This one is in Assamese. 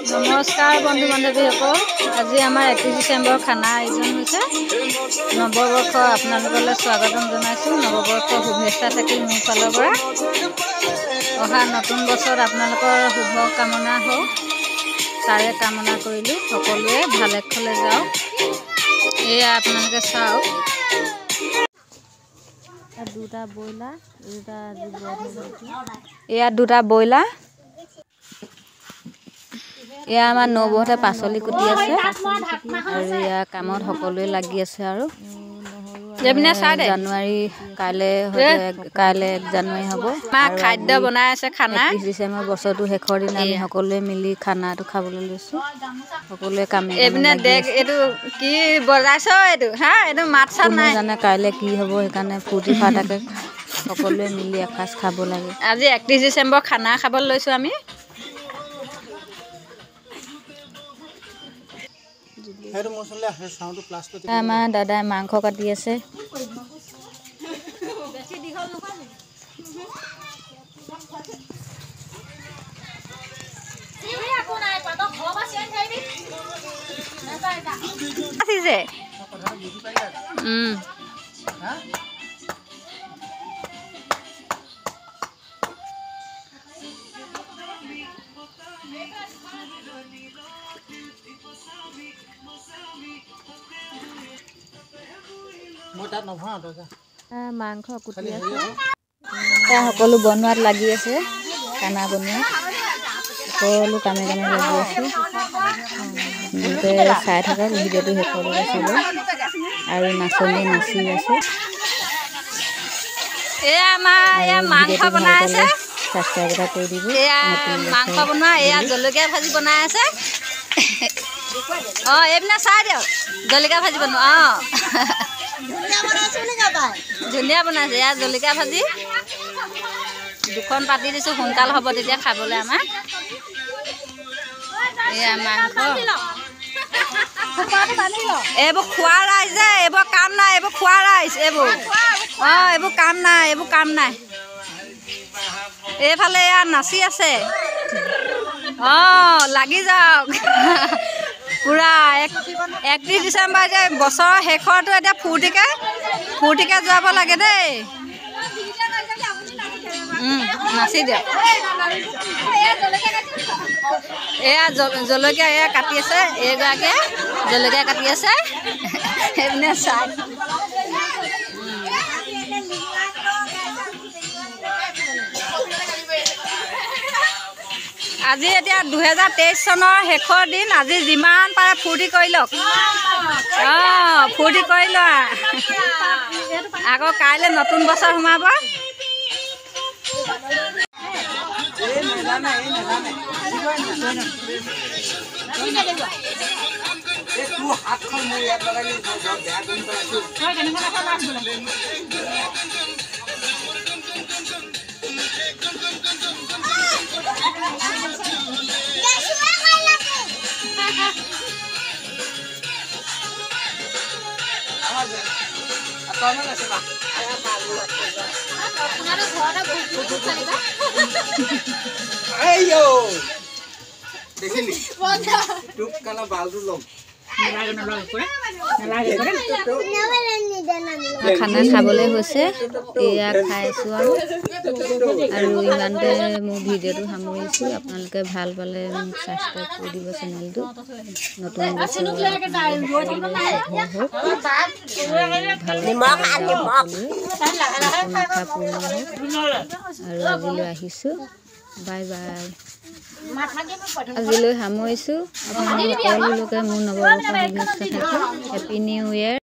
নমস্কাৰ বন্ধু বান্ধৱীসকল, আজি আমাৰ 31 ডিচেম্বৰ খানা আয়োজন হৈছে। নৱবৰ্ষ আপোনালোকলৈ স্বাগতম জনাইছোঁ। নৱবৰ্ষ শুভেচ্ছা থাকিল মোৰ ফালৰ পৰা। অহা নতুন বছৰত আপোনালোকৰ শুভ কামনা হওক, তাৰে কামনা কৰিলোঁ। সকলোৱে ভালে কুশলে যাওক। এয়া আপোনালোকে চাওক, দুটা ব্ৰইলাৰ, এয়া দুটা ব্ৰইলাৰ। এয়া আমাৰ নবৌহঁতে পাচলি কুটি আছে আৰু এয়া কামত সকলোৱে লাগি আছে। আৰু জানুৱাৰী কাইলৈ, কাইলৈ 1 জানুৱাৰী হ'ব। খাদ্য বনাই আছে খানা। 31 ডিচেম্বৰ বছৰটো শেষৰ দিনা আমি সকলোৱে মিলি খানাটো খাবলৈ লৈছোঁ। সকলোৱে কামে এইটো কি বজাইছ এইটো, হা এইটো মাত চাত নাই জানে কাইলৈ কি হ'ব, সেইকাৰণে ফূৰ্তি ফাৰ্তাকে সকলোৱে মিলি এসাঁজ খাব লাগে। আজি 31 ডিচেম্বৰ খানা খাবলৈ লৈছোঁ আমি। আমাৰ দাদাই মাংস কাটি আছে। মাংস কুটি আছে, সকলো বনোৱাত লাগি আছে। খানা বনোৱা সকলো কামে কামে লাগি আছে। আপোনালোকে চাই থাকক ভিডিঅ'টো শেষলৈকে চাব। আৰু নাচনী নাচি আছে। এয়া আমাৰ এয়া মাংস বনাই আছে। ছাবস্ক্ৰাইব এটা কৰি দিব। এয়া মাংস বনোৱা, এয়া জলকীয়া ভাজি বনাই আছে। অঁ, এইপিনে চাই দিয়ক, জলকীয়া ভাজি বনোৱা। অঁ, ধুনীয়া বনাইছে। এয়া জলকীয়া ভাজি দুখন পাতি দিছোঁ, সোনকাল হ'ব তেতিয়া খাবলৈ আমাৰ। এয়া মাংস, এইবোৰ খোৱা ৰাইজ যে, এইবোৰ কাম নাই, এইবোৰ খোৱা ৰাইজ এইবোৰ। অঁ, এইবোৰ কাম নাই, এইবোৰ কাম নাই। এইফালে এয়া নাচি আছে। অঁ, লাগি যাওক পূৰা। 31 ডিচেম্বৰ এতিয়া বছৰৰ শেষৰটো, এতিয়া ফূৰ্তিকে ফূৰ্তিকে যোৱাব লাগে দেই। নাচি দিয়ক। এয়া জলকীয়া এয়া কাটি আছে, এইগৰাকীয়ে জলকীয়া কাটি আছে। সেইপিনে চাই আজি এতিয়া 2023 চনৰ শেষৰ দিন। আজি যিমান পাৰে ফূৰ্তি কৰি লওক। অঁ, ফূৰ্তি কৰি লোৱা, আকৌ কাইলৈ নতুন বছৰ সোমাব। খানা খাবলৈ হৈছে, এয়া খাই আছোঁ। আৰু আৰু ইমানতে মোৰ ভিডিঅ'টো সামৰিছোঁ। আপোনালোকে ভাল পালে মোক ছাবস্ক্ৰাইব কৰি দিব চেনেলটো। নতুন বছৰ হওক, ভাল আশা পূৰ্ণ হওক। আৰু আজিলৈ আহিছোঁ, বাই বাই। আজিলৈ সামৰিছোঁ। আপোনালোক সকলোকে মোৰ নৱবৰ্ষৰ শুভেচ্ছা থাকিল। Happy new year.